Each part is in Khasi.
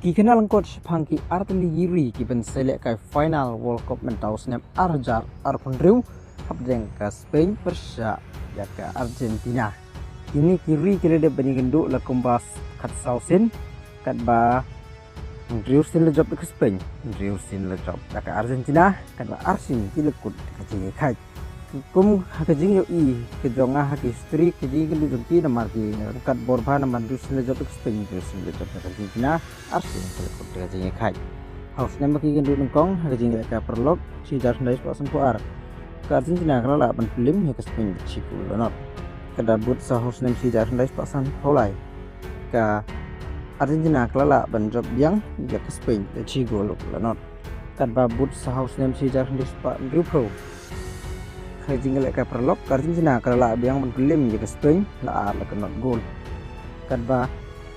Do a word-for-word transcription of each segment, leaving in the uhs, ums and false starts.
Ki khynnah lyngkot shaphang ki artylli ki ri ki ban sei lehkai final World Cup mynta u snem ar hajar arphew hynriew hapdeng ka Spain pyrshah ïa ka Argentina. Kine ki ri ki la dep ban ïakynduh la kumba khatsaw sien, katba hynriew sien la jop da ka Spain, hynriew sien la jop da ka Argentina, katba ar sien ki la kut da ka jingïakhaid. Kum ha ka jingïohi ka jong nga ha ka history ka jingïakynduh jong ki namar ki ryngkat bor bha namar hynriew sien la jop da ka Spain, hynriew sien la jop da ka Argentina, ar sien ki la kut da ka jingïakhaid. Ha u snem ba ki ïakynduh nyngkong ha ka jingïalehkai paralok shi hajar khyndai spah sanphew ar, ka Argentina ka la lah ban pynliem ïa ka Spain da shi gol la nod. Katba bud sa ha u snem shi hajar khyndai spah sanphew lai, ka Argentina ka la lah ban jop biang ïa ka Spain da shi gol la nod. Katba bud sa ha u snem shi hajar khyndai spah hynriewphew, ha ka jingïalehkai paralok ka Argentina ka la lah biang ban pynliem ïa ka Spain la ar la ka nod gol. Katba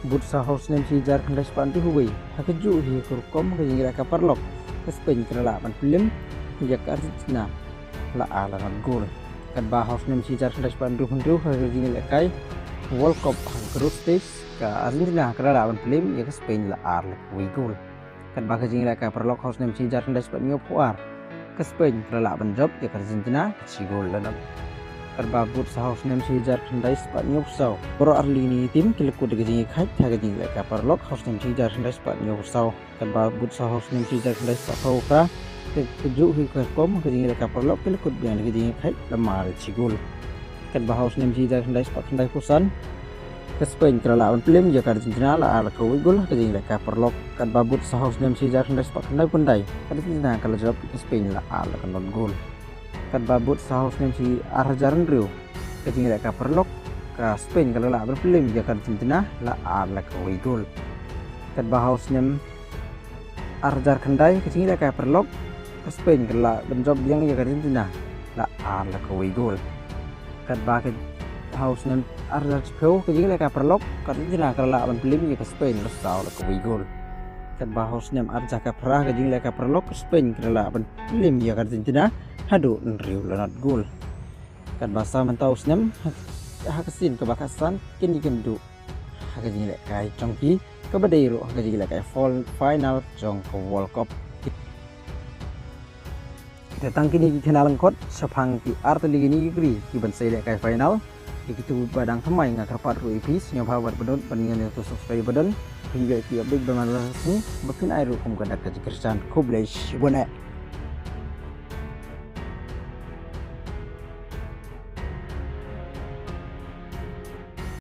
bud sa ha u snem shi hajar khyndai spah hynriewphew wei, ha kajuh hi ka rukom ha ka jingïalehkai paralok ka Spain ka la lah ban pynliem ïa ka Argentina la ar la nod gol. Katba ha u snem shi hajar khyndai spah hynriewphew hynriew ha ka jingïalehkai World Cup ha ka group stage, ka Argentina ka la lah ban pynliem ïa ka Spain la ar la kawei gol. Katba ka jingïalehkai paralok ha u snem shi hajar khyndai spah hynñiewphew ar, ka Spain ka la lah ban jop ïa ka Argentina da shi gol la nod. Katba bud sa ha u snem shi hajar khyndai spah hynñiewphew saw, baroh artylli kine ki tim ki la kut da ka jingïakhaid ha ka jingïalehkai paralok ha u snem shi hajar khyndai spah hynñiewphew saw. Katba bud sa ha u snem shi hajar khyndai spah saw phra, ka, kajuh hi ka rukom ha ka jingïalehkai paralok ki la kut biang da ka jingïakhaid la mar da shi gol. Katba ha u snem shi hajar khyndai spah khyndaiphew san, ka Spain ka la lah ban pynliem ïa ka Argentina la ar la kawei gol ha ka jingïalehkai paralok. Katba bud sa ha u snem shi hajar khyndai spah khyndaiphew khyndai, ka Argentina ka la jop ïa ka Spain la ar la ka nod gol. Katba bud sa ha u snem shi ar hajar hynriew, ka jingïalehkai paralok ka Spain ka la lah ban pynliem ïa ka Argentina la ar la kawei gol. Katba ha u snem ar hajar khyndai ka jingïalehkai paralok ka Spain ka la lah ban jop biang ïa ka Argentina la ar la kawei gol. Katba ka ha u snem ar hajar shiphew ka jingïalehkai paralok ka Argentina ka la lah ban pynliem ïa ka Spain la saw la kawei gol. Katba ha u snem ar hajar khatphra ka jingïalehkai paralok ka Spain ka la lah ban pynliem ïa ka Argentina haduh hynriew la nod gol. Katba sa mynta u snem ha, ha ka sien kaba khatsan kin ïakynduh ha ka jingïalehkai jong ki kaba dei ruh ha ka jingïalehkai fol-, final jong ka World Cup. Te tang kine ki khynnah lyngkot shaphang ki artylli kine ki ri ki ban sei lehkai final. Ïa kito kiba dang thymmai nga kyrpad ruh ïa phi sngewbha bad pyndonkam ban subscribe button, phin ïoh ïa ki update ba man la sni ba phin ai ruh kum ka dak ka jingkyrshan. Khublei shibun eh.